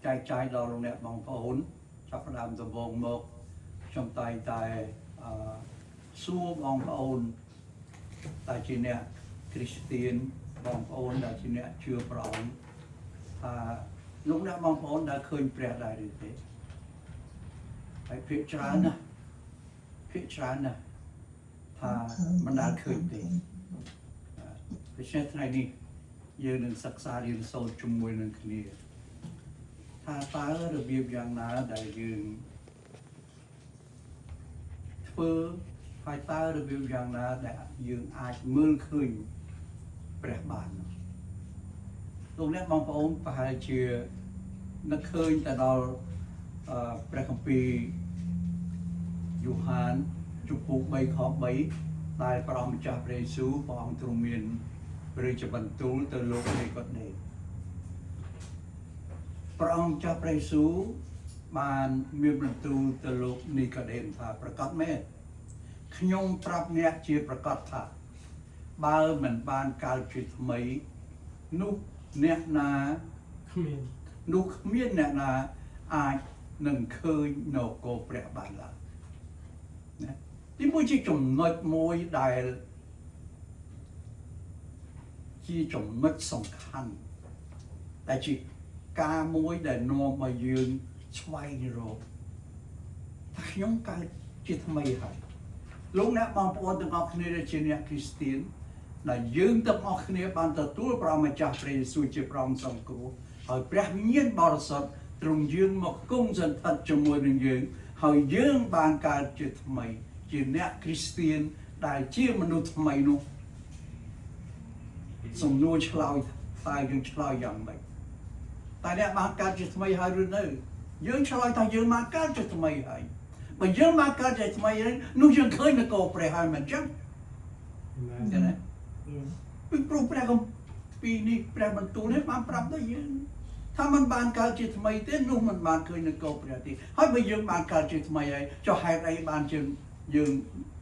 ចែកចាយដល់លោកអ្នកបងប្អូនចាប់ផ្ដើមដំបូងមកខ្ញុំតែងតែអឺសួរបងប្អូនដែលជាអ្នកគ្រីស្ទៀនបងប្អូនដែលជាអ្នកជឿព្រះអង្គថាលោកអ្នកបងប្អូនដែលឃើញព្រះដែរឬទេហើយភាគច្រើនណាស់ភាគច្រើនណាស់ថាមិនដែលឃើញទេ ដូច្នេះថ្ងៃនេះយើងនឹងសិក្សារៀនសូត្រជាមួយនឹងគ្នាថាតើរបៀបយ៉ាងណាដែលយើងធ្វើហើយតើរបៀបយ៉ាងណាដែលយើងអាចមើលឃើញព្រះបានលោកអ្នកបងប្អូនប្រហែលជានឹកឃើញទៅដល់អឺព្រះគម្ពីរយូហានជំពូក3ខ3ដែលព្រះអង្គម្ចាស់ព្រះយេស៊ូវព្រះអង្គទ្រង់មានព្រះរាជបន្ទូលទៅលោកនីកូដេមព្រះអង្គម្ចាស់ព្រះយេស៊ូវបានមានបន្ទូលទៅលោកនីកូដេមថាប្រកាសមែនខ្ញុំប្រាប់អ្នកជាប្រកាសថាបើមិនបានកើតជាថ្មីនោះអ្នកណា គ្មាន នោះគ្មានអ្នកណាអាចនឹងឃើញនគរព្រះបានឡើយណាទីមួយជាចំណុចមួយដែលជាចំណុចសំខាន់ដែលជាការមួយដែលនាំឲ្យយើងស្វែងរកថាខ្ញុំកើតជាថ្មីហើយលោកអ្នកបងប្អូនទាំងអស់គ្នាដែលជាអ្នកគ្រីស្ទៀនដែលយើងទាំងអស់គ្នាបានទទួលព្រះម្ចាស់ព្រះយេស៊ូវជាព្រះអង្គសង្គ្រោះហើយព្រះវិញ្ញាណបរិសុទ្ធទ្រង់យាងមកគង់សន្ធិដ្ឋជាមួយនឹងយើងហើយយើងបានកើតជាថ្មី ជាអ្នកគ្រីស្ទៀនដែលជាមនុស្សថ្មីនោះសំណួរឆ្លើយតើយើងឆ្លើយយ៉ាងម៉េចតើអ្នកបានកើតជាថ្មីហើយឬនៅយើងឆ្លើយថាយើងបានកើតជាថ្មីហើយបើយើងបានកើតជាថ្មីហើយនោះយើងឃើញនគរព្រះហើយមិនចឹង មែន ចឹងណាពីព្រោះព្រះគម្ពីរនេះព្រះបន្ទូលនេះបានប្រាប់ដល់យើងថាมันបានកើតជាថ្មីទេនោះมันបានឃើញនគរព្រះទេហើយបើយើងបានកើតជាថ្មីហើយចុះហេតុអីបានជាយើង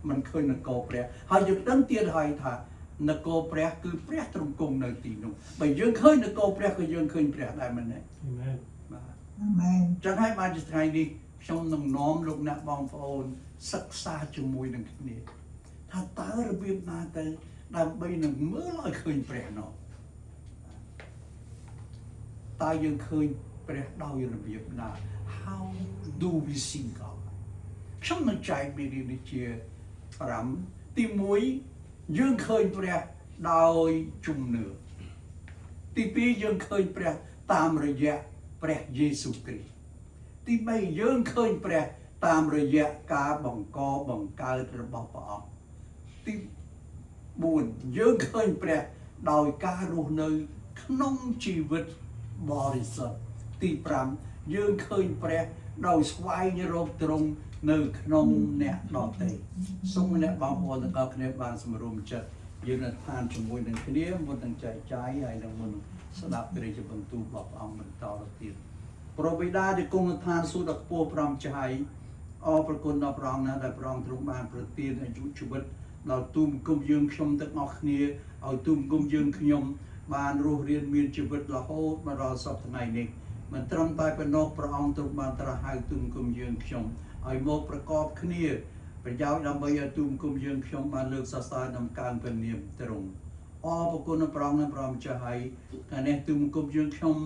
មិនឃើញនគរព្រះហើយយើងដឹងទៀតហើយថានគរព្រះគឺព្រះទ្រង់គង់នៅទីនោះបើយើងឃើញនគរព្រះក៏យើងឃើញព្រះដែរមែនទេ មែន បាទ អាមែន ចឹងហើយបានជាថ្ងៃនេះខ្ញុំនឹងនាំលោកអ្នកបងប្អូនសិក្សាជាមួយនឹងគ្នាថាតើរបៀបណាទៅដើម្បីនឹងមើលឲ្យឃើញព្រះនោះតើយើងឃើញព្រះដោយរបៀបណា How do we see God? ខ្ញុំនឹងចែកមេរៀននេះជា5ទី1យើងឃើញព្រះដោយជំនឿទី2យើងឃើញព្រះតាមរយៈព្រះយេស៊ូវគ្រីស្ទទី3យើងឃើញព្រះតាមរយៈការបង្កបង្កើតរបស់ព្រះអង្គទី4យើងឃើញព្រះដោយការរស់នៅក្នុងជីវិតបរិសុទ្ធទី5យើងឃើញព្រះដោយស្វែងរកទ្រង់នៅក្នុងអ្នកដទៃសូមអ្នកបងប្អូនទាំងអស់គ្នាបានសម្រុំចិត្តយើងនឹងឋានជាមួយនឹងគ្នាមុននឹងចែកចាយហើយនឹងមុនស្ដាប់ព្រះរាជបន្ទូលរបស់ព្រះអង្គបន្តទៅទៀតព្រះបិតាដែលគង់នៅឋានសួគ៌ដ៏ខ្ពស់ព្រះម្ចាស់ហើយអរព្រគុណដល់ព្រះអង្គណាស់ដែលព្រះអង្គទ្រង់បានប្រទានអាយុជីវិតដល់ទូលបង្គំយើងខ្ញុំទាំងអស់គ្នាឲ្យទូលបង្គំយើងខ្ញុំបានរស់រានមានជីវិតរហូតមកដល់សព្វថ្ងៃនេះមិនត្រឹមតែប៉ុណ្ណោះព្រះអង្គទ្រង់បានត្រាស់ហៅទូលបង្គំយើងខ្ញុំឲ្យមកប្រកបគ្នាប្រយោជន៍ដើម្បីឲ្យទូលបង្គំយើងខ្ញុំបានលើកសរសើរដំកើងព្រះនាមទ្រង់អរព្រគុណដល់ព្រះអង្គនិងព្រះម្ចាស់ហើយកាលនេះទូលបង្គំយើងខ្ញុំ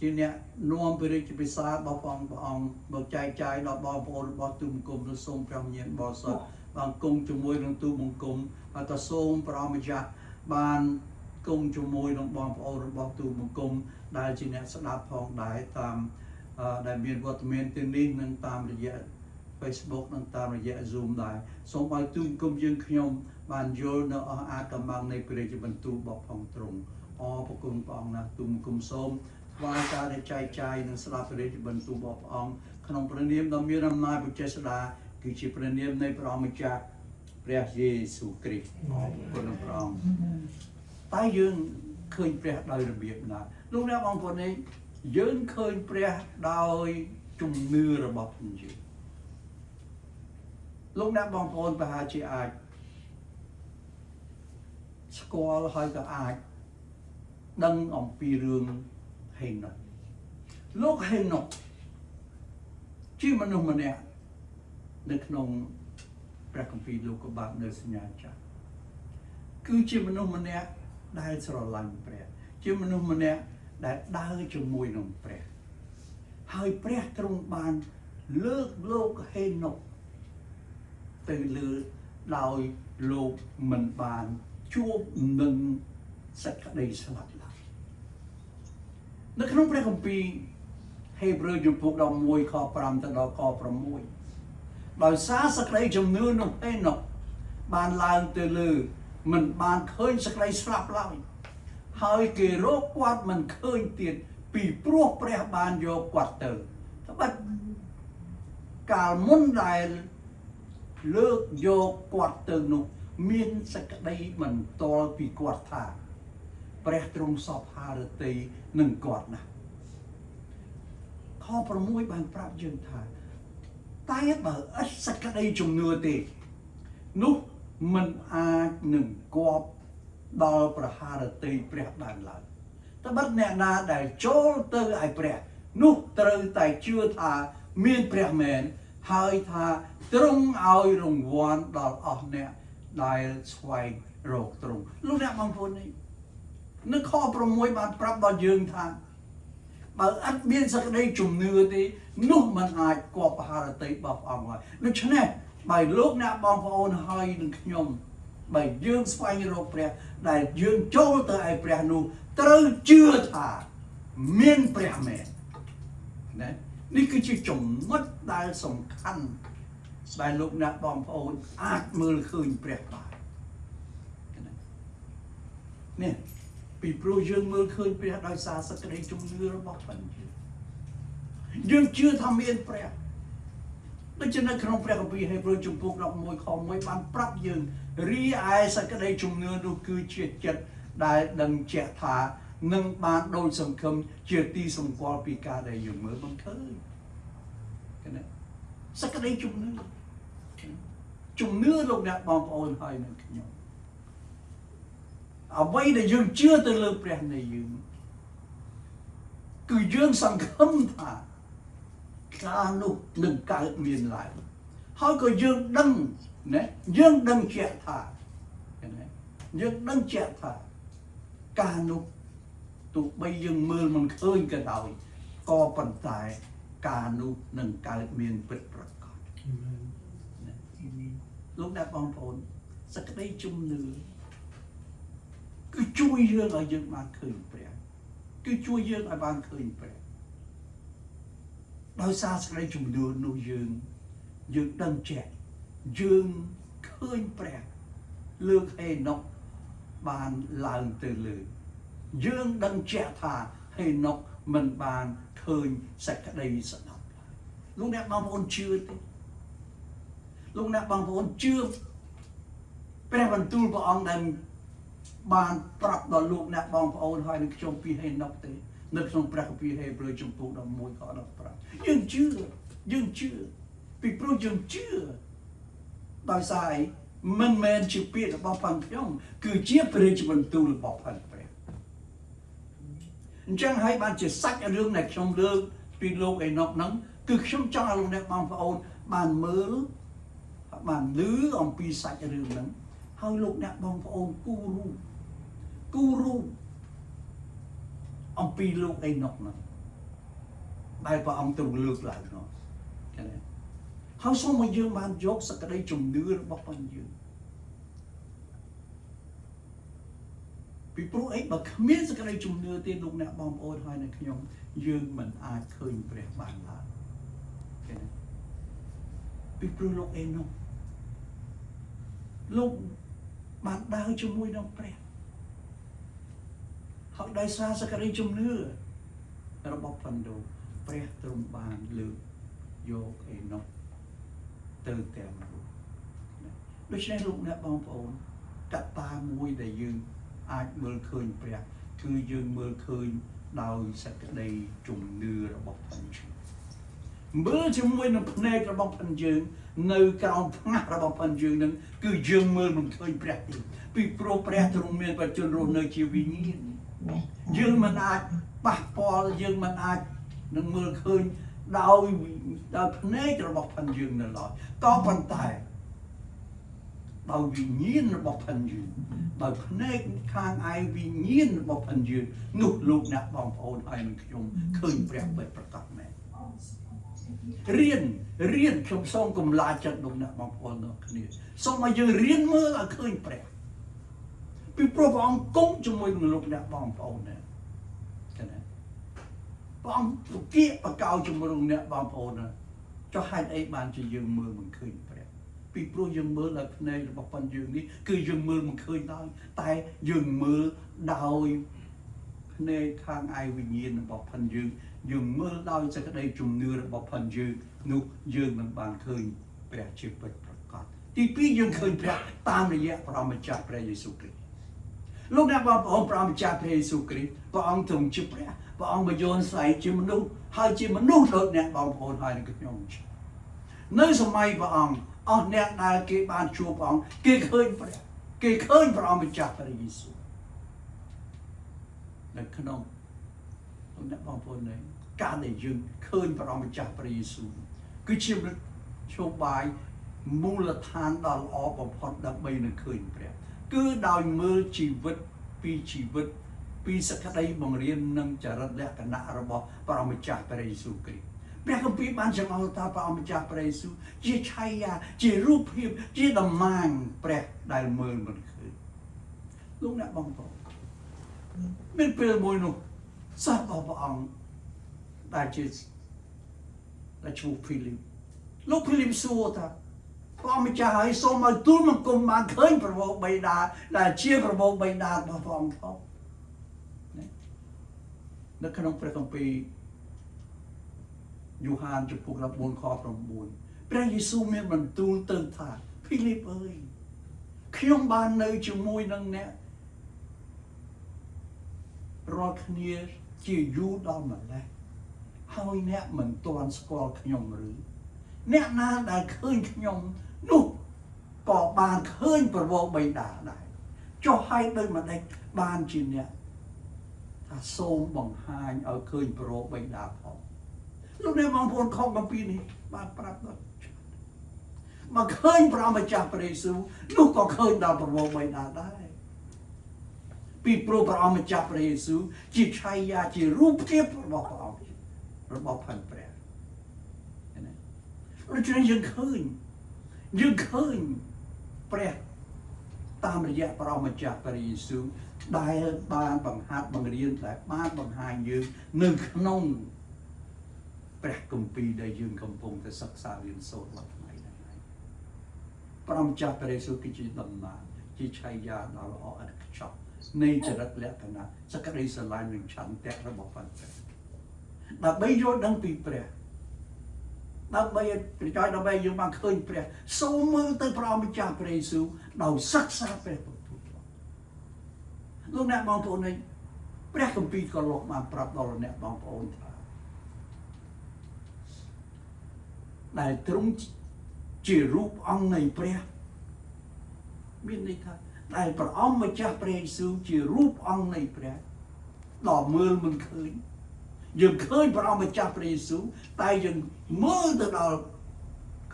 ជាអ្នកនាំព្រះរាជពិសារបស់ព្រះអង្គព្រះអង្គមកចែកចាយដល់បងប្អូនរបស់ទូលបង្គំនិងសូមព្រះវិញ្ញាណបរិសុទ្ធបានគង់ជាមួយនឹងទូលបង្គំហើយក៏សូមព្រះអង្គម្ចាស់បានគង់ជាមួយនឹងបងប្អូនរបស់ទូលបង្គំដែលជាអ្នកស្ដាប់ផងដែរតាមអឺដែលមានវត្តមានទីនេះនិងតាមរយៈ Facebook និងតាមរយៈ Zoom ដែរសូមឲ្យទូលបង្គំយើងខ្ញុំបានយល់នៅអស់អាកំបាំងនៃព្រះរាជបន្ទូលរបស់ផងទ្រង់អរព្រគុណព្រះអង្គណាស់ទូលបង្គំសូមថ្វាយការដែលចែកចាយនិងស្ដាប់ព្រះរាជបន្ទូលរបស់ព្រះអង្គក្នុងព្រះនាមដ៏មានអំណាចព្រះចេស្តាគឺជាព្រះនាមនៃព្រះអង្គម្ចាស់ព្រះយេស៊ូវគ្រីស្ទអរគុណព្រះអង្គតើយើងឃើញព្រះដោយរបៀបណាលោកអ្នកបងប្អូននេះយើងឃើញព្រះដោយជំនឿរបស់យើងលោកអ្នកបងប្អូនប្រហែលជាអាចស្គាល់ហើយក៏អាចដឹងអំពីរឿងហេណុក លោកហេណុកជាមនុស្សម្នាក់នៅក្នុងព្រះគម្ពីរលោកុបាទនៅសញ្ញាចាស់គឺជាមនុស្សម្នាក់ដែលស្រឡាញ់ព្រះ ជាមនុស្សម្នាក់ដែលដើរជាមួយនឹងព្រះ ហើយព្រះទ្រង់បានលើកលោកហេណុកទៅលើដោយលោកមិនបានជួបនឹងសេចក្តីស្លាប់ឡើយនៅក្នុងព្រះគម្ពីរហេព្រើរជំពូក11ខ5ទៅដល់ខ6ដោយសារសេចក្តីជំនឿនោះហេណុកបានឡើងទៅលើមិនបានឃើញសេចក្តីស្លាប់ឡើយ ហើយគេរកគាត់មិនឃើញទៀតពីព្រោះព្រះបានយកគាត់ទៅត្បិតកាលមុនដែលលើកយកគាត់ទៅនោះ មានសេចក្តីបន្ទាល់ពីគាត់ថា ព្រះទ្រង់សព្វហារតីនឹងគាត់ណាស់ខ6បានប្រាប់យើងថា តែបើឥតសេចក្តីជំនឿទេ នោះមិនអាចនឹងគប់ដល់ប្រហារតីព្រះបានឡើយត្បិតអ្នកណាដែលចូលទៅឯព្រះ នោះត្រូវតែជឿថាមានព្រះមែនហើយថាទ្រង់ឲ្យរង្វាន់ដល់អស់អ្នកដែលស្វែងរកទ្រង់លោកអ្នកបងប្អូននេះនៅខ6បានប្រាប់ដល់យើងថា បើឥតមានសេចក្តីជំនឿទេនោះមិនអាចគប់ហារតីរបស់ព្រះអង្គឡើយដូច្នេះបើលោកអ្នកបងប្អូនហើយនឹងខ្ញុំបើយើងស្វែងរកព្រះ ដែលយើងចូលទៅឯព្រះនោះត្រូវជឿថាមានព្រះមែនណានេះគឺជាចំណុចដែលសំខាន់ដែលលោកអ្នកបងប្អូនអាចមើលឃើញព្រះបានណានេះពីព្រោះយើងមើលឃើញព្រះដោយសារសេចក្តីជំនឿរបស់ផងយើងយើងជឿថាមានព្រះដូចជានៅក្នុងព្រះគម្ពីរហេព្រើរជំពូក11ខ1បានប្រាប់យើងរីឯសេចក្តីជំនឿនោះគឺជាចិត្តដែលដឹងជាក់ថានឹងបានដូចសង្ឃឹមជាទីសម្គាល់ពីការដែលយើងមើលមិនឃើញឃើញទេសេចក្តីជំនឿជំនឿលោកអ្នកបងប្អូនហើយនឹងខ្ញុំអ្វីដែលយើងជឿទៅលើព្រះនៃយើងគឺយើងសង្ឃឹមថាការនោះនឹងកើតមានឡើងហើយក៏យើងដឹងណាយើងដឹងជាក់ថាឃើញទេយើងដឹងជាក់ថាការនោះទោះបីយើងមើលមិនឃើញក៏ដោយក៏ប៉ុន្តែការនោះនឹងកើតមានពិតប្រាកដ Amen. លោកអ្នកបងប្អូនសេចក្តីជំនឿគឺជួយយើងឲ្យយើងបានឃើញព្រះគឺជួយយើងឲ្យបានឃើញព្រះដោយសារសេចក្តីជំនឿនោះយើងយើងដឹងចេះយើងឃើញព្រះលើកហេណុកបានឡើងទៅលើយើងដឹងជាក់ថាហេណុកមិនបានឃើញសេចក្តីស្ដាប់ឡើយលោកអ្នកបងប្អូនជឿទេ លោកអ្នកបងប្អូនជឿព្រះបន្ទូលព្រះអង្គដែលបានប្រាប់ដល់លោកអ្នកបងប្អូនហើយនឹងខ្ញុំពីហេណុកទេនៅក្នុងព្រះគម្ពីរហេព្រើរជំពូក11ខ15យើងជឿយើងជឿពីព្រោះយើងជឿដោយសារអីមិនមែនជាពាក្យរបស់ផងខ្ញុំគឺជាព្រះរាជបន្ទូលរបស់ផងព្រះអញ្ចឹងហើយបានជាសាច់រឿងដែលខ្ញុំលើកពីលោកអេណុកហ្នឹងគឺខ្ញុំចង់ឲ្យលោកអ្នកបងប្អូនបានមើល បានឮអំពីសាច់រឿងហ្នឹងហើយលោកអ្នកបងប្អូនគូរូបគូរូបអំពីលោកអេណុកហ្នឹងដែលព្រះអង្គទ្រង់លើកឡើងនោះឃើញទេហើយសូមឲ្យយើងបានយកសក្តីជំនឿរបស់ផងយើងពីព្រោះអីបើគ្មានសក្តីជំនឿទេលោកអ្នកបងប្អូនហើយនៅខ្ញុំយើងមិនអាចឃើញព្រះបានឡើយឃើញទេពីព្រោះលោកអេណុកលោកបានដើរជាមួយនឹងព្រះហើយដោយសារសក្តីជំនឿរបស់ផាន់ដូព្រះទ្រង់បានលើកយកអេណុកទៅទាំងរូបណាដូច្នេះលោកអ្នកបងប្អូនកត្តាមួយដែលយើងអាចមើលឃើញព្រះ គឺយើងមើលឃើញដោយសក្តីជំនឿរបស់ផងយើងមើលជាមួយនឹងភ្នែករបស់ផងយើងនៅក្រោមថ្ងាសរបស់ផងយើងនឹងគឺយើងមើលមិនឃើញព្រះទេពីព្រោះព្រះទ្រង់មានបច្ចុប្បន្នរស់នៅជាវិញ្ញាណយើងមិនអាចប៉ះពាល់យើងមិនអាច នឹងមើលឃើញដោយដោយភ្នែករបស់ផិនយើងនៅឡើយក៏ប៉ុន្តែដោយវិញ្ញាណរបស់ផិនយើងដោយភ្នែកខាងឯវិញ្ញាណរបស់ផិនយើងនោះលោកអ្នកបងប្អូនហើយនឹងខ្ញុំឃើញព្រះពិតប្រាកដមែនរៀនរៀនខ្ញុំសូមកំឡាចិត្តលោកអ្នកបងប្អូនទាំងគ្នាសូមឲ្យយើងរៀនមើលឲ្យឃើញព្រះពីព្រោះព្រះអង្គគង់ជាមួយនឹងលោកអ្នកបងប្អូនណាឃើញទេព្រះអង្គគៀកបកោជាមួយនឹងអ្នកបងប្អូនណាចុះហេតុអីបានជាយើងមើលមិនឃើញព្រះពីព្រោះយើងមើលដោយភ្នែករបស់ប៉ុនយើងនេះគឺយើងមើលមិនឃើញឡើយតែយើងមើលដោយភ្នែកខាងឯវិញ្ញាណរបស់ផិនយើងយើងមើលដោយសេចក្តីជំនឿរបស់ផិនយើងនោះយើងនឹងបានឃើញព្រះជាពិតប្រាកដទីពីរយើងឃើញព្រះតាមរយៈព្រះម្ចាស់ព្រះយេស៊ូវគ្រីស្ទលោកអ្នកបងប្អូនព្រះម្ចាស់ព្រះយេស៊ូវគ្រីស្ទព្រះអង្គទ្រង់ជាព្រះព្រះអង្គមកយល់ស្អែកជាមនុស្សហើយជាមនុស្សដូចអ្នកបងប្អូនហើយនឹងខ្ញុំនៅសម័យព្រះអង្គអស់អ្នកដែលគេបានជួបព្រះអង្គគេឃើញព្រះគេឃើញព្រះអង្គម្ចាស់ព្រះយេស៊ូវនៅក្នុងលោកអ្នកបងប្អូននេះការដែលយើងឃើញព្រះអង្គម្ចាស់ព្រះយេស៊ូវគឺជាមធ្យោបាយមូលដ្ឋានដ៏ល្អបំផុតដើម្បីនឹងឃើញព្រះគឺដោយមើលជីវិតពីជីវិតពីសក្តីបង្រៀននិងចរិតលក្ខណៈរបស់ព្រះម្ចាស់ព្រះយេស៊ូវគ្រីស្ទព្រះគម្ពីរបានចង្អុលថាព្រះម្ចាស់ព្រះយេស៊ូវជាឆាយាជារូបភាពជាតំណាងព្រះដែលមើលមិនឃើញលោកអ្នកបងប្អូនមានពេលមួយនោះសិស្សរបស់ព្រះអង្គដែលជាដែលឈ្មោះភីលីបលោកភីលីបសួរថាព្រះអង្គម្ចាស់ហើយសូមឲ្យទូលបង្គំបានឃើញព្រះវរបិតាដែលជាព្រះវរបិតារបស់ព្រះអង្គផងណានៅក្នុងព្រះគម្ពីរយូហានជំពូក14ខ9ព្រះយេស៊ូវមានបន្ទូលទៅថាភីលីបអើយខ្ញុំបាននៅជាមួយនឹងអ្នករាល់គ្នាជាយូរដល់ម្ល៉េះហើយអ្នកមិនទាន់ស្គាល់ខ្ញុំឬអ្នកណាដែលឃើញខ្ញុំនោះក៏បានឃើញព្រះវរបិតាដែរចុះហើយដូចម្ដេចបានជាអ្នកថាសូមបង្ហាញឲ្យឃើញព្រះវរបិតាផងលោកអ្នកបងប្អូនខគម្ពីរនេះបានប្រាប់ដល់មកឃើញព្រះម្ចាស់ព្រះយេស៊ូវនោះក៏ឃើញដល់ព្រះវរបិតាដែរពីព្រោះព្រះម្ចាស់ព្រះយេស៊ូវជាឆាយាជារូបភាពរបស់ព្រះអង្គរបស់ផាន់ព្រះឃើញទេដូច្នេះយើងឃើញព្រះតាមរយៈព្រះម្ចាស់ព្រះយេស៊ូវដែលបានបង្ហាត់បង្រៀនដែលបានបង្ហាញយើងនៅក្នុងព្រះគម្ពីរដែលយើងកំពុងតែសិក្សារៀនសូត្ររាល់ថ្ងៃនេះហើយព្រះម្ចាស់ព្រះយេស៊ូវគឺជាតំណាងជាឆាយាដ៏ល្អឥតខ្ចោះនៃចរិតលក្ខណៈសក្តីស្រឡាញ់និងឆន្ទៈរបស់ព្រះដើម្បីយល់ដឹងពីព្រះដើម្បីប្រយោជន៍ដើម្បីយើងបានឃើញព្រះសូមមើលទៅព្រះម្ចាស់ព្រះយេស៊ូវដោយសិក្សាព្រះបន្ទូលលោកអ្នកបងប្អូននេះព្រះគម្ពីរក៏លោកបានប្រាប់ដល់អ្នកបងប្អូនថាដែលទ្រង់ជារូបអង្គនៃព្រះមានន័យថាដែលព្រះអង្គម្ចាស់ព្រះយេស៊ូវជារូបអង្គនៃព្រះដល់មើលមិនឃើញយើងឃើញព្រះអង្គម្ចាស់ព្រះយេស៊ូវតែយើងមើលទៅដល់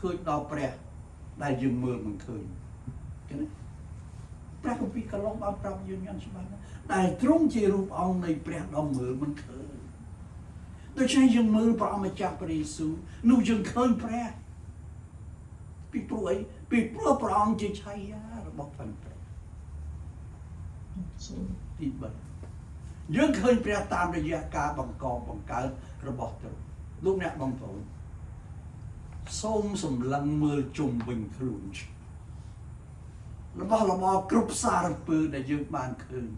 ឃើញដល់ព្រះដែលយើងមើលមិនឃើញឃើញទេព្រះគម្ពីរកន្លងបានប្រាប់យើងយ៉ាងច្បាស់ណាស់ដែលទ្រង់ជារូបអង្គនៃព្រះដល់មើលមិនឃើញដូច្នេះយើងមើលព្រះអង្គម្ចាស់ព្រះយេស៊ូវនោះយើងឃើញព្រះពីព្រោះអីពីព្រោះព្រះអង្គជាឆាយារបស់ផាន់ព្រះទី3យើងឃើញព្រះតាមរយៈការបង្កបង្កើតរបស់ទ្រង់លោកអ្នកបងប្អូនសូមសម្លឹងមើលជុំវិញខ្លួនរបស់របរគ្រប់សារពើដែលយើងបានឃើញ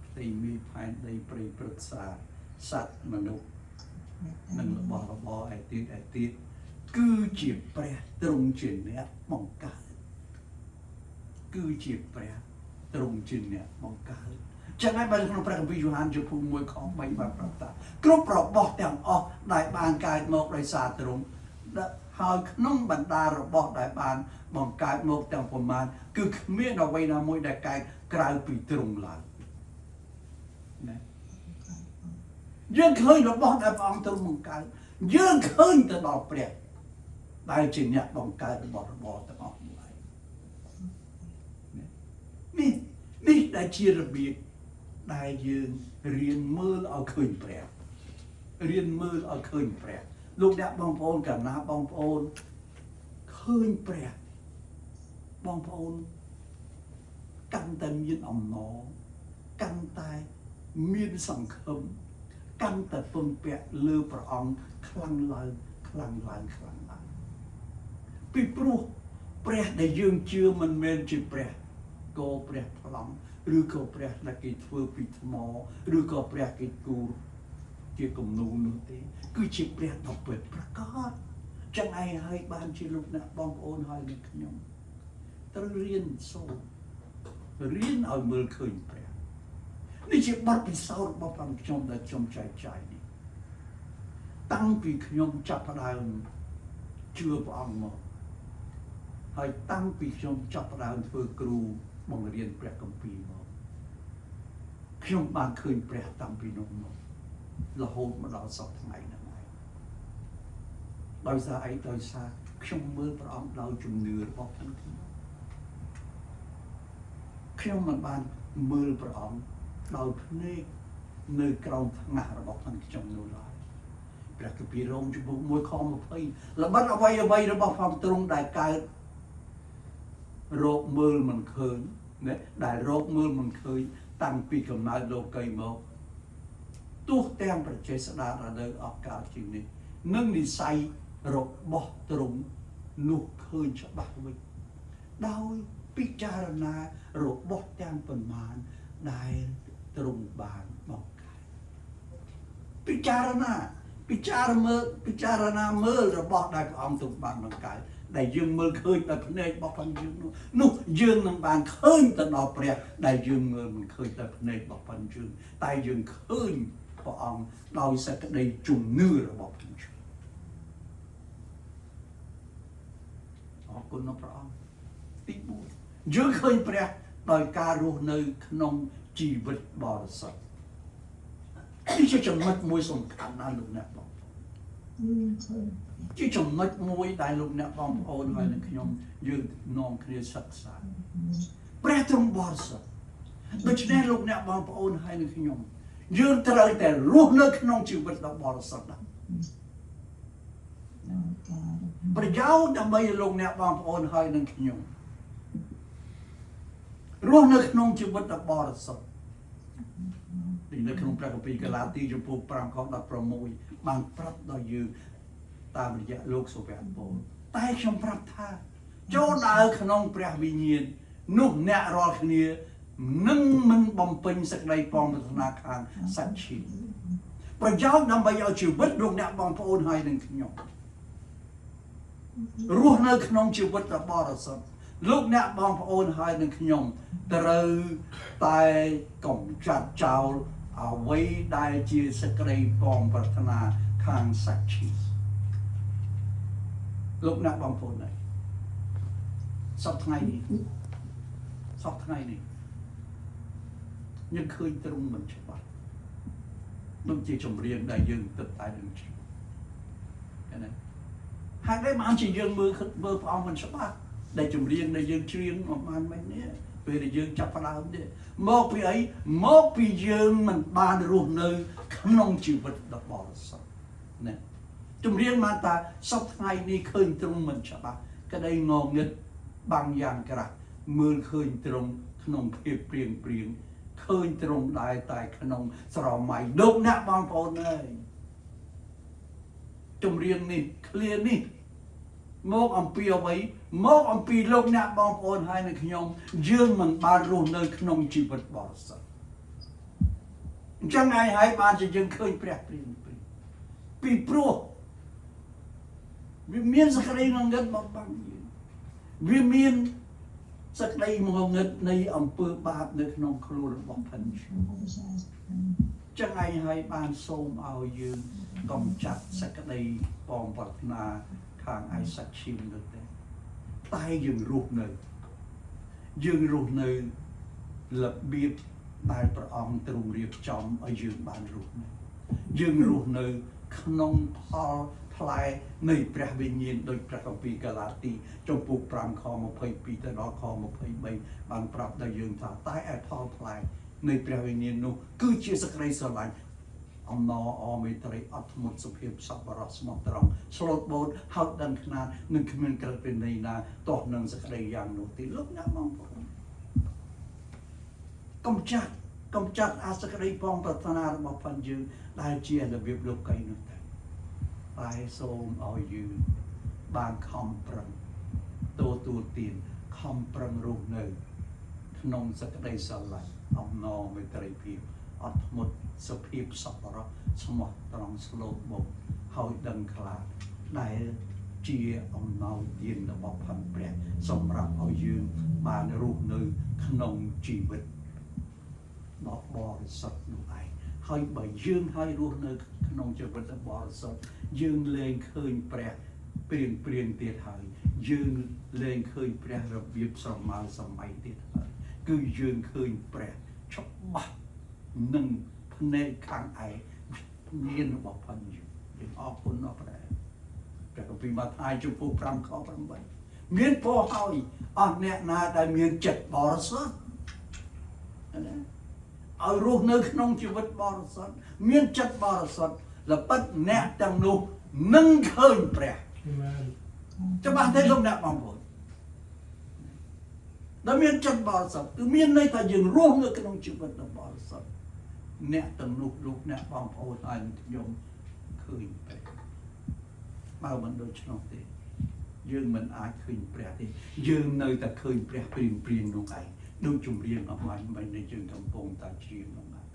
ផ្ទៃមេឃផែនដីព្រៃព្រឹក្សាសត្វមនុស្សនិងរបស់របរឯទៀតឯទៀតគឺជាព្រះទ្រង់ជាអ្នកបង្កើតគឺជាព្រះទ្រង់ជាអ្នកបង្កើតចឹងហើយបើក្នុងព្រះគម្ពីរយ៉ូហានជំពូក1ខ3បានប្រាប់ថាគ្រប់របស់ទាំងអស់ដែលបានកើតមកដោយសារទ្រង់ហើយក្នុងបណ្ដារបស់ដែលបានបង្កើតមកទាំងប្រមាណគឺគ្មានអ្វីណាមួយដែលកើតក្រៅពីទ្រង់ឡើយណា យើងឃើញរបស់ដែលព្រះអង្គទ្រង់បង្កើតយើងឃើញទៅដល់ព្រះដែលជាអ្នកបង្កើតរបស់របរទាំងអស់នោះឯងនេះនេះដែលជារបៀបដែលយើងរៀនមើលឲ្យឃើញព្រះរៀនមើលឲ្យឃើញព្រះលោកអ្នកបងប្អូនកណាបងប្អូនឃើញព្រះបងប្អូនកាន់តែមានអំណរកាន់តែមានសង្ឃឹមកាន់តែពឹងពាក់លើព្រះអង្គខ្លាំងឡើងខ្លាំងឡើងខ្លាំងឡើងពីព្រោះព្រះដែលយើងជឿមិនមែនជាព្រះក៏ព្រះប្លង់ឬក៏ព្រះដែលគេធ្វើពីថ្មឬក៏ព្រះគេគូរជាគំនូរនោះទេ គឺជាព្រះដ៏ពិតប្រាកដចឹងឯងហើយបានជាលោកអ្នកបងប្អូនហើយនឹងខ្ញុំត្រូវរៀនសូត្ររៀនឲ្យមើលឃើញព្រះនេះជាបទពិសោធន៍របស់ផងខ្ញុំដែលខ្ញុំចែកចាយនេះតាំងពីខ្ញុំចាប់ផ្ដើមជឿព្រះអង្គមកហើយតាំងពីខ្ញុំចាប់ផ្ដើមធ្វើគ្រូបង្រៀនព្រះគម្ពីរមកខ្ញុំបានឃើញព្រះតាំងពីនោះមករហូតមកដល់សព្វថ្ងៃហ្នឹងឯងដោយសារអីដោយសារខ្ញុំមើលព្រះអង្គដោយជំនឿរបស់ខ្ញុំខ្ញុំមិនបានមើលព្រះអង្គដោយភ្នែកនៅក្រោមថ្ងាសរបស់ខ្ញុំនោះឡើយព្រះគម្ពីររ៉ូមជំពូក1ខ20ល្បិតអ្វីអ្វីរបស់ផងទ្រង់ដែលកើតរកមើលមិនឃើញណាដែលរកមើលមិនឃើញតាំងពីកំណើតលោកីមកទោះទាំងប្រជាស្ដារនៅអស់កាលជាងនេះនិងនិស័យរបស់ទ្រង់នោះឃើញច្បាស់វិញដោយពិចារណារបស់ទាំងប៉ុន្មានដែលទ្រង់បានបង្កើតពិចារណាពិចារមើលពិចារណាមើលរបស់ដែលព្រះអង្គទ្រង់បានបង្កើតដែលយើងមើលឃើញដោយភ្នែករបស់ផងយើងនោះនោះយើងនឹងបានឃើញទៅដល់ព្រះដែលយើងមើលមិនឃើញដោយភ្នែករបស់ផងយើងតែយើងឃើញព្រះអង្គដោយសេចក្តីជំនឿរបស់ផងយើងអរគុណដល់ព្រះអង្គទី4យើងឃើញព្រះដោយការរស់នៅក្នុងជីវិតបរិសុទ្ធនេះជាចំណុចមួយសំខាន់ណាស់លោកអ្នកបងប្អូន យើងឃើញ ជាចំណុចមួយដែលលោកអ្នកបងប្អូនហើយនឹងខ្ញុំយើងនាំគ្នាសិក្សាព្រះទ្រង់បរិសុទ្ធដូច្នេះលោកអ្នកបងប្អូនហើយនឹងខ្ញុំយើងត្រូវតែរស់នៅក្នុងជីវិតដ៏បរិសុទ្ធដែរ ដោយការ ប្រយោជន៍ដើម្បីឲ្យលោកអ្នកបងប្អូនហើយនឹងខ្ញុំរស់នៅក្នុងជីវិតដ៏បរិសុទ្ធនេះនៅក្នុងព្រះគម្ពីរកាឡាទីជំពូក5ខ16បានប្រាប់ដល់យើងតាមរយៈលោកសាវកពលតែខ្ញុំប្រាប់ថាចូលដើរក្នុងព្រះវិញ្ញាណនោះអ្នករាល់គ្នានឹងមិនបំពេញសេចក្តីប៉ងប្រាថ្នាខាងសាច់ឈាមប្រយោជន៍ដើម្បីឲ្យជីវិតលោកអ្នកបងប្អូនហើយនឹងខ្ញុំ រស់នៅក្នុងជីវិតដ៏បរិសុទ្ធលោកអ្នកបងប្អូនហើយនឹងខ្ញុំត្រូវតែកំចាត់ចោលអ្វីដែលជាសេចក្តីប៉ងប្រាថ្នាខាងសាច់ឈាមលោកអ្នកបងប្អូនហើយសប្តាហ៍ថ្ងៃនេះសប្តាហ៍ថ្ងៃនេះយើងឃើញទ្រង់មិនច្បាស់ដូចជាចម្រៀងដែលយើងទឹកតែនឹងជ្រាបឃើញទេ ហេតុអីបានជាយើងមើលមើលព្រះអង្គមិនច្បាស់ដែលចម្រៀងដែលយើងច្រៀងមកបានមិននេះពេលដែលយើងចាប់ផ្ដើមនេះមកពីអីមកពីយើងមិនបានរស់នៅ ក្នុងជីវិតដ៏បរិសុទ្ធណាចម្រៀងបានតាសពថ្ងៃនេះឃើញទ្រង់មិនច្បាស់ក្តីងងឹតបាំងយ៉ាងក្រាស់មើលឃើញទ្រង់ក្នុងភាពព្រៀងព្រៀងឃើញទ្រង់ដែរតែក្នុងស្រមៃលោកអ្នកបងប្អូនអើយចម្រៀងនេះឃ្លានេះ មកអំពីអ្វីមកអំពីលោកអ្នកបងប្អូនហើយនឹងខ្ញុំយើងមិនបានរស់នៅក្នុងជីវិតបរិសុទ្ធអញ្ចឹងឯងហើយបានជាយើងឃើញព្រះព្រានព្រាពីព្រោះវាមានសក្តីងងឹតមកបាំងយើងវាមានសក្តីងងឹតនៃអំពើបាបនៅក្នុងខ្លួនរបស់ផិនជចឹងឯងហើយបានសូមឲ្យយើងកំចាត់សក្តីប៉ងប្រាថ្នាខាងឯសាច់ឈាមនោះទេតែយើងរស់នៅយើងរស់នៅរបៀបដែលព្រះអង្គទ្រង់រៀបចំឲ្យយើងបានរស់នៅ យើងរស់នៅក្នុងផលផ្លែនៃព្រះវិញ្ញាណដោយព្រះគម្ពីរកាឡាទីចំពូក5ខ22ទៅដល់ខ23បានប្រាប់ដល់យើងថាតែឯផលផ្លែនៃព្រះវិញ្ញាណនោះគឺជាសក្តីស្រឡាញ់អំណរអមេត្រីអត់ធ្មត់សុភាពសប្បុរសស្មោះត្រង់ស្លូតបូតហៅដឹងខ្នាតនិងគ្មានក្រឹតវិន័យណាទាស់នឹងសក្តីយ៉ាងនោះទេលោកអ្នកបងប្អូនកុំចាត់កុំចាត់អាសក្តីផងប្រាថ្នារបស់ផាន់យើងដែលជារបៀបលោកីនោះតែតែសូមឲ្យយើងបានខំប្រឹងទទួលទានខំប្រឹងរស់នៅ ក្នុងសក្តីស្រឡាញ់អំណរមេត្រីភាពអត់ធ្មត់សុភាពសប្បុរសស្មោះត្រង់ស្លូតបូតហើយដឹងខ្លាចដែលជាអំណោយទានរបស់ផាន់ព្រះ សម្រាប់ឲ្យយើងបានរស់នៅក្នុងជីវិតដ៏បរិសុទ្ធនោះឯងហើយបើយើងឲ្យរស់នៅក្នុងជីវិតដ៏បរិសុទ្ធយើងលែងឃើញព្រះព្រៀងព្រៀងទៀតហើយយើងលែងឃើញព្រះរបៀបស្រមើសម័យទៀតហើយគឺយើងឃើញព្រះច្បាស់នឹងភ្នែកខាងឯមានរបស់ផាន់យើងយើងអរគុណដល់ព្រះព្រះគម្ពីរម៉ាថាយជំពូក5ខ8មានពរហើយអស់អ្នកណាដែលមានចិត្តបរិសុទ្ធណាឲ្យរស់នៅក្នុងជីវិតបរិសុទ្ធមានចិត្តបរិសុទ្ធល្បិតអ្នកទាំងនោះនឹងឃើញព្រះ Amen. ច្បាស់ទេលោកអ្នកបងប្អូនដែលមានចិត្តបរិសុទ្ធគឺមានន័យថាយើងរស់នៅក្នុងជីវិតដ៏បរិសុទ្ធអ្នកទាំងនោះលោកអ្នកបងប្អូនហើយនឹងខ្ញុំឃើញព្រះបើមិនដូច្នោះទេយើងមិនអាចឃើញព្រះទេយើងនៅតែឃើញព្រះព្រៀងព្រៀងនោះឯងដូចជំរាបអមាញ់មិញដែលយើងកំពុងតែច្រៀងនោះឯង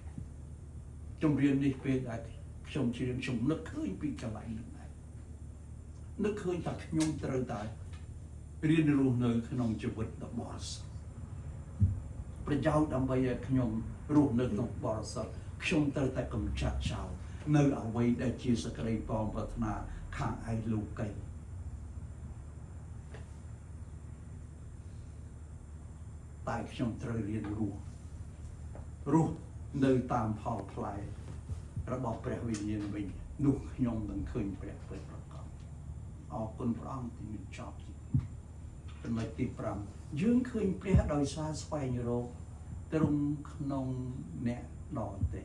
ជំរាបនេះពេលដែលខ្ញុំច្រៀងខ្ញុំនឹកឃើញពីកន្លែងនោះឯងនឹកឃើញថាខ្ញុំត្រូវតែរៀនរស់នៅក្នុងជីវិតដ៏បរិសុទ្ធប្រយោជន៍ដើម្បីឲ្យខ្ញុំរស់នៅក្នុងបរិសុទ្ធខ្ញុំត្រូវតែកម្ចាត់ចោលនៅអ្វីដែលជាសក្តីប៉ងប្រាថ្នាខាងឯលោកី តែខ្ញុំត្រូវរៀនរស់រស់នៅតាមផលផ្លែរបស់ព្រះវិញ្ញាណវិញនោះខ្ញុំនឹងឃើញព្រះពិតប្រាកដអរគុណព្រះអង្គទីមានចប់ចំណុចទី5យើងឃើញព្រះដោយសារស្វែងរកទ្រង់ក្នុងអ្នកដទៃ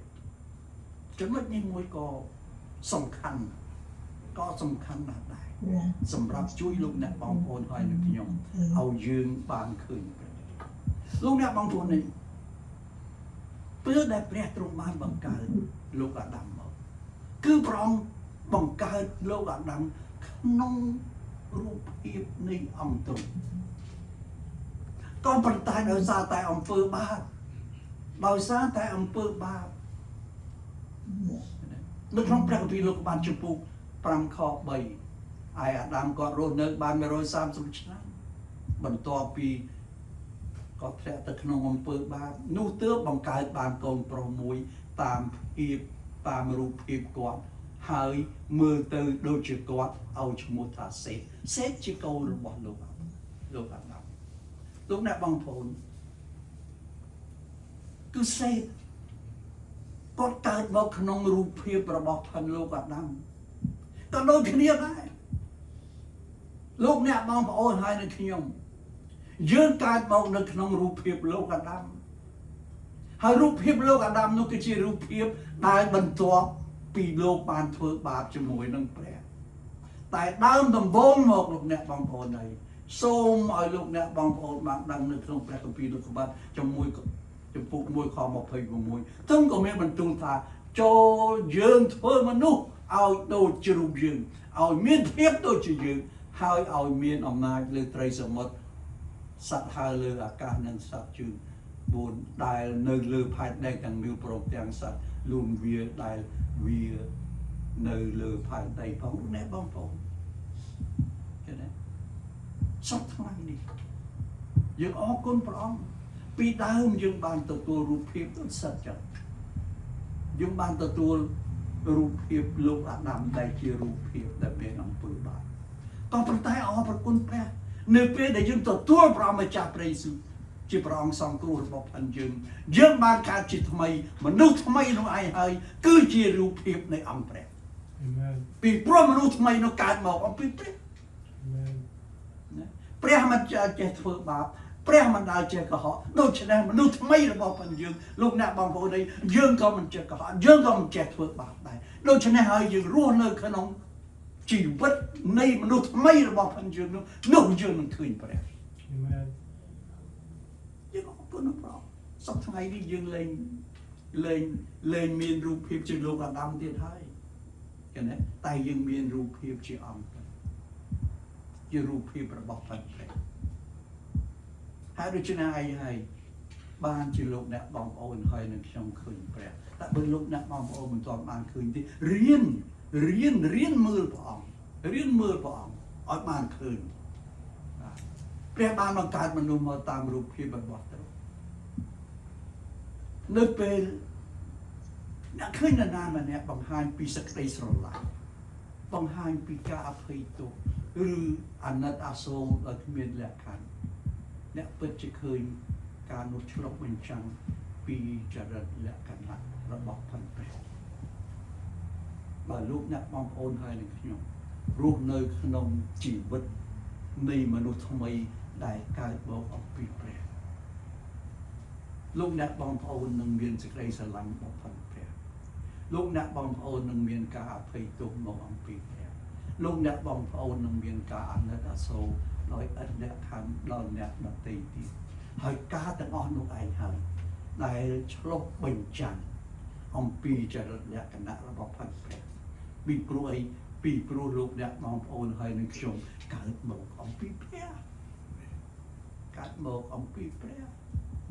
ចំណុចនេះមួយក៏សំខាន់ក៏សំខាន់ណាស់ដែរ សម្រាប់ជួយលោកអ្នកបងប្អូនហើយនឹងខ្ញុំឲ្យយើងបានឃើញព្រះលោកអ្នកបងប្អូននេះពេលដែលព្រះទ្រង់បានបង្កើតលោកអាដាមមកគឺព្រះអង្គបង្កើតលោកអាដាមក្នុងរូបភាពនៃអង្គទ្រង់ក៏ប៉ុន្តែដោយសារតែអំពើបាបដោយសារតែអំពើបាបនៅក្នុងព្រះគម្ពីរលោកបានជំពូក5ខ3ឯអាដាមគាត់រស់នៅបាន130ឆ្នាំបន្ទាប់ពីគាត់ធ្លាក់ទៅក្នុងអំពើបាបនោះទើបបង្កើតបានកូនប្រុសមួយតាមភាពតាមរូបភាពគាត់ហើយមើលទៅដូចជាគាត់ឲ្យឈ្មោះថាសេតសេតជាកូនរបស់លោកអាលោកអាដាមលោកអ្នកបងប្អូនគឺសេតគាត់កើតមកក្នុងរូបភាពរបស់ផិនលោកអាដាមក៏ដូចគ្នាដែរលោកអ្នកបងប្អូនហើយនឹងខ្ញុំយើងកើតមកនៅក្នុងរូបភាពលោកអាដាមហើយរូបភាពលោកអាដាមនោះគឺជារូបភាពដែលបន្ទាប់ពីលោកបានធ្វើបាបជាមួយនឹងព្រះតែដើមដំបូងមកលោកអ្នកបងប្អូនហើយសូមឲ្យលោកអ្នកបងប្អូនបានដឹងនៅក្នុងព្រះគម្ពីរលោកុបាទជាមួយចំពុក1ខ26ទឹងក៏មានបន្ទូលថាចូលយើងធ្វើមនុស្សឲ្យដូចជារូបយើងឲ្យមានភាពដូចជាយើងហើយឲ្យមានអំណាចលើត្រីសមុទ្រសត្វហើរលើអាកាសនិងសត្វជើងបួនដែលនៅលើផែនដីទាំងមូលព្រមទាំងសត្វលូនវាដែលវានៅលើផែនដីផងលោកអ្នកបងប្អូនឃើញទេសពថ្ងៃនេះយើងអរគុណព្រះអង្គពីដើមយើងបានទទួលរូបភាពដូចសត្វចឹងយើងបានទទួលរូបភាពលោកអាដាមដែលជារូបភាពដែលមានអំពើបាបក៏ប៉ុន្តែអរព្រគុណព្រះនៅពេលដែលយើងទទួលព្រះម្ចាស់ព្រះយេស៊ូវ ជាព្រះអង្គសង្គ្រោះរបស់ផិនយើងយើងបានកើតជាថ្មីមនុស្សថ្មីនោះឯងហើយគឺជារូបភាពនៃអង្គព្រះ Amen. ពីព្រោះមនុស្សថ្មីនោះកើតមកអំពីព្រះ Amen. ណាព្រះមិនចេះធ្វើបាបព្រះមិនដែលចេះកុហកដូច្នេះមនុស្សថ្មីរបស់ផងយើងលោកអ្នកបងប្អូនអីយើងក៏មិនចេះកុហកយើងក៏មិនចេះធ្វើបាបដែរដូច្នេះហើយយើងរស់នៅក្នុងជីវិតនៃមនុស្សថ្មីរបស់ផងយើងនោះនោះយើងនឹងឃើញព្រះ Amen. យើងអរគុណព្រះអង្គសប្តាហ៍ថ្ងៃនេះយើងលែងលែងលែងមានរូបភាពជាលោកអាដាមទៀតហើយឃើញទេតែយើងមានរូបភាពជាអង្គព្រះជារូបភាពរបស់ព្រះព្រះហើយដូច្នេះឯងហើយបានជាលោកអ្នកបងប្អូនហើយនឹងខ្ញុំឃើញព្រះតែបើលោកអ្នកបងប្អូនមិនទាន់បានឃើញទេរៀនរៀនរៀនមើលព្រះអង្គរៀនមើលព្រះអង្គឲ្យបានឃើញបាទព្រះបានបង្កើតមនុស្សមកតាមរូបភាពរបស់ទ្រង់នៅពេលអ្នកឃើញនរណាម្នាក់បង្ហាញពីសេចក្តីស្រឡាញ់បង្ហាញពីការអភ័យទោសឬអាណិតអាសូរដោយគ្មានលក្ខខណ្ឌអ្នកពិតជាឃើញការនោះឆ្លុះបញ្ចាំងពីចរិតលក្ខណៈរបស់ផិនព្រះបើលោកអ្នកបងប្អូនហើយនឹងខ្ញុំរស់នៅក្នុងជីវិតនៃមនុស្សថ្មីដែលកើតមកអំពីព្រះលោកអ្នកបងប្អូននឹងមានសេចក្តីស្រឡាញ់របស់ផិនព្រះលោកអ្នកបងប្អូននឹងមានការអភ័យទោសមកអំពីព្រះលោកអ្នកបងប្អូននឹងមានការអាណិតអាសូរដោយឥតលក្ខខណ្ឌដល់អ្នកដទៃទៀតហើយការទាំងអស់នោះឯងហើយដែលឆ្លុះបញ្ចាំងអំពីចរិតលក្ខណៈរបស់ផិនព្រះពីព្រោះអីពីព្រោះលោកអ្នកបងប្អូនហើយនឹងខ្ញុំកើតមកអំពីព្រះកើតមកអំពីព្រះ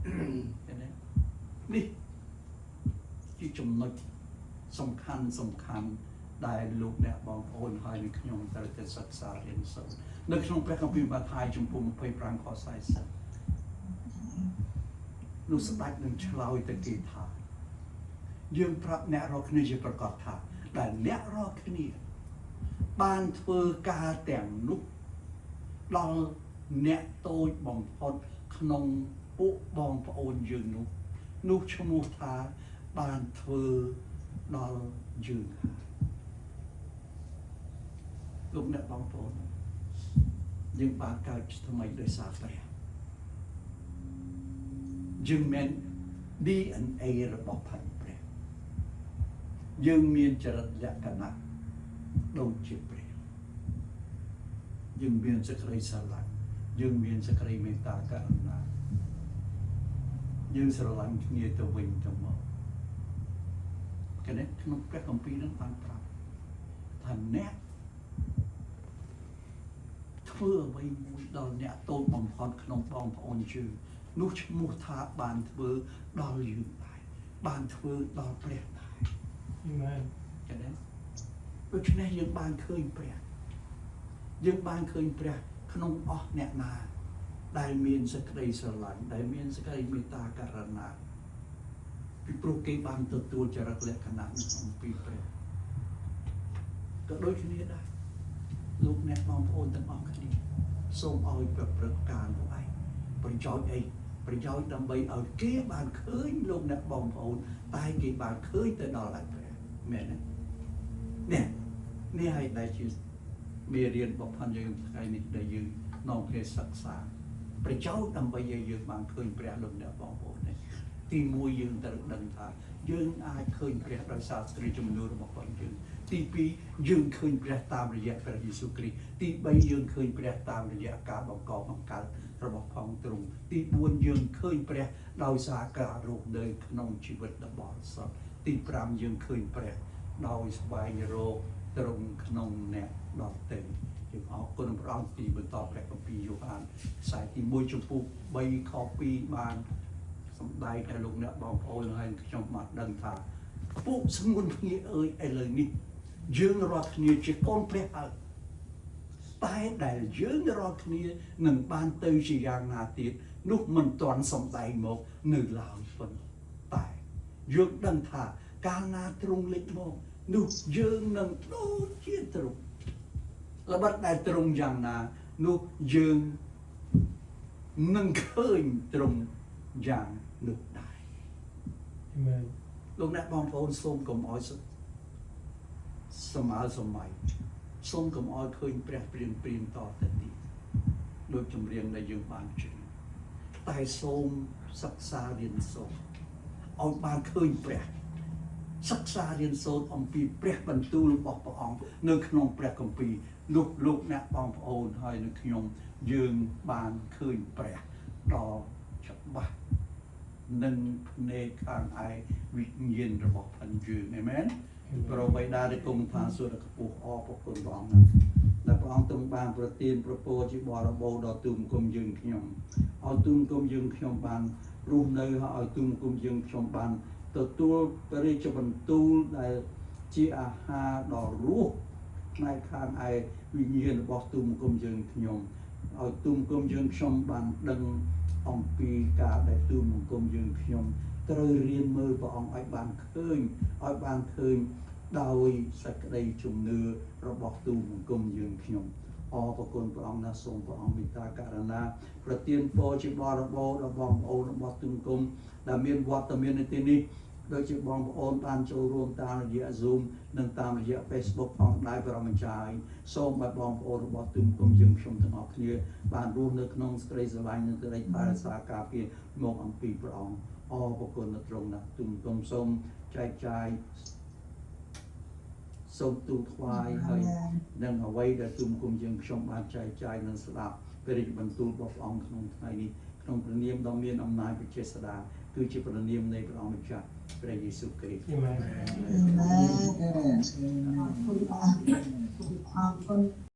ឃើញទេនេះជាចំណុចសំខាន់សំខាន់ដែលលោកអ្នកបងប្អូនហើយនឹងខ្ញុំត្រូវតែសិក្សារៀនសូត្រនៅក្នុងព្រះគម្ពីរម៉ាថាយជំពូក25ខ40នោះស្ដេចនឹងឆ្លើយទៅគេថាយើងប្រាប់អ្នករាល់គ្នាជាប្រកាសថាដែលអ្នករាល់គ្នាបានធ្វើការទាំងនោះដល់អ្នកតូចបំផុតក្នុងពួកបងប្អូនយើងនោះនោះឈ្មោះថាបានធ្វើដល់យើងហើយលោកអ្នកបងប្អូនយើងបានកើតជាថ្មីដោយសារព្រះយើងមាន DNA របស់ផែនព្រះយើងមានចរិតលក្ខណៈដូចជាព្រះយើងមានសេចក្តីស្រឡាញ់យើងមានសេចក្តីមេត្តាករុណាយើងស្រឡាញ់គ្នាទៅវិញទៅមកគេនេះក្នុងព្រះគម្ពីរនឹងបានប្រាប់ថាអ្នកធ្វើអ្វីមួយដល់អ្នកតូចបំផុតក្នុងបងប្អូនយើងនោះឈ្មោះថាបានធ្វើដល់យើងដែរបានធ្វើដល់ព្រះដែរ Amen. ចឹងទេដូច្នេះយើងបានឃើញព្រះយើងបានឃើញព្រះក្នុងអស់អ្នកណា ដែលមានសេចក្តីស្រឡាញ់ដែលមានសេចក្តីមេត្តាករុណាពីព្រោះគេបានទទួលចរិតលក្ខណៈនេះអំពីព្រះក៏ដូចគ្នាដែរលោកអ្នកបងប្អូនទាំងអស់គ្នាសូមឲ្យប្រព្រឹត្តការនោះឯងប្រយោជន៍អីប្រយោជន៍ដើម្បីឲ្យគេបានឃើញលោកអ្នកបងប្អូនតែគេបានឃើញទៅដល់ឯព្រះមែនទេនេះនេះហើយដែលជាមេរៀនរបស់ផាន់យើងថ្ងៃនេះដែលយើងនាំគ្នាសិក្សាប្រយោជន៍ដើម្បីឲ្យយើងបានឃើញព្រះលោកអ្នកបងប្អូននេះទីមួយយើងត្រូវដឹងថាយើងអាចឃើញព្រះដោយសារស្ត្រីជំនឿរបស់ផងយើងទីពីរយើងឃើញព្រះតាមរយៈព្រះយេស៊ូវគ្រីស្ទទី3យើងឃើញព្រះតាមរយៈការបង្កបង្កើតរបស់ផងទ្រង់ទី4យើងឃើញព្រះដោយសារការរស់នៅក្នុងជីវិតដ៏បរិសុទ្ធទី5យើងឃើញព្រះដោយស្វែងរកទ្រង់ក្នុងអ្នកដទៃយើងអរគុណព្រះអង្គទីបន្តព្រះគម្ពីរយ៉ូហានខ្សែទី1ជំពូក3ខ2បានសម្ដែងឲ្យលោកអ្នកបងប្អូនហើយខ្ញុំបានដឹងថាពួកស្ងួនភ្ងាអើយឥឡូវនេះយើងរាល់គ្នាជាកូនព្រះហើយតែដែលយើងរាល់គ្នានឹងបានទៅជាយ៉ាងណាទៀតនោះមិនទាន់សម្ដែងមកនៅឡើយប៉ុន្តែយើងដឹងថាកាលណាទ្រង់លេចមកនោះយើងនឹងដូចជាទ្រង់ល្បិតដែលទ្រង់យ៉ាងណានោះយើង នឹងឃើញទ្រង់យ៉ាងនោះដែរ Amen. លោកអ្នកបងប្អូនសូមកុំឲ្យសម័យសម័យសូមកុំឲ្យឃើញព្រះព្រៀងព្រៀងតទៅទៀតដូចចម្រៀងដែលយើងបានច្រៀងតែសូមសិក្សារៀនសូត្រឲ្យបានឃើញព្រះសិក្សារៀនសូត្រអំពីព្រះបន្ទូលរបស់ព្រះអង្គនៅក្នុងព្រះគម្ពីរនោះលោកអ្នកបងប្អូនហើយនឹងខ្ញុំយើងបានឃើញព្រះដ៏ច្បាស់ និងភ្នែកខាងឯវិញ្ញាណរបស់ផិនយើងអាមែនព្រះបិតាដែលគង់ឋានសួគ៌ខ្ពស់អរព្រគុណព្រះអង្គណាស់ដែលព្រះអង្គទ្រង់បានប្រទានប្រពោជាបរិបូរណ៍ដល់ទូមគុំយើងខ្ញុំឲ្យទូមគុំយើងខ្ញុំបានរស់នៅហើយឲ្យទូមគុំយើងខ្ញុំបានទទួលព្រះរាជបន្ទូលដែលជាអាហារដ៏រស់ផ្នែកខាងឯវិញ្ញាណរបស់ទូមគុំយើងខ្ញុំឲ្យទូមគុំយើងខ្ញុំបានដឹងអំពីការដែលទូលបង្គំយើងខ្ញុំត្រូវរៀនមើលព្រះអង្គឲ្យបានឃើញឲ្យបានឃើញដោយសេចក្តីជំនឿរបស់ទូលបង្គំយើងខ្ញុំអរព្រគុណព្រះអង្គណាស់សូមព្រះអង្គមេត្តាករុណាប្រទានពរជាបរិបូរណ៍ដល់បងប្អូនរបស់ទូលបង្គំដែលមានវត្តមាននៅទីនេះដូចជាបងប្អូនបានចូលរួមតាមរយៈ Zoom និងតាមរយៈ Facebook ផងដែរព្រះម្ចាស់សូមឲ្យបងប្អូនរបស់ទូលបង្គំយើងខ្ញុំទាំងអស់គ្នាបានរស់នៅក្នុងសេចក្តីស្រឡាញ់និងសេចក្តីថែរក្សាការពារមកអំពីព្រះអង្គអរព្រគុណដល់ទ្រង់ណាស់ទូលបង្គំសូមចែកចាយសូមទូលថ្វាយហើយនឹងអ្វីដែលទូលបង្គំយើងខ្ញុំបានចែកចាយនិងស្ដាប់ព្រះរាជបន្ទូលរបស់ព្រះអង្គក្នុងថ្ងៃនេះក្នុងព្រះនាមដ៏មានអំណាចព្រះចេស្តាគឺជាព្រះនាមនៃព្រះអង្គម្ចាស់ព្រះយេស៊ូវគ្រីស្ទ Amen. អរគុណអរគុណ។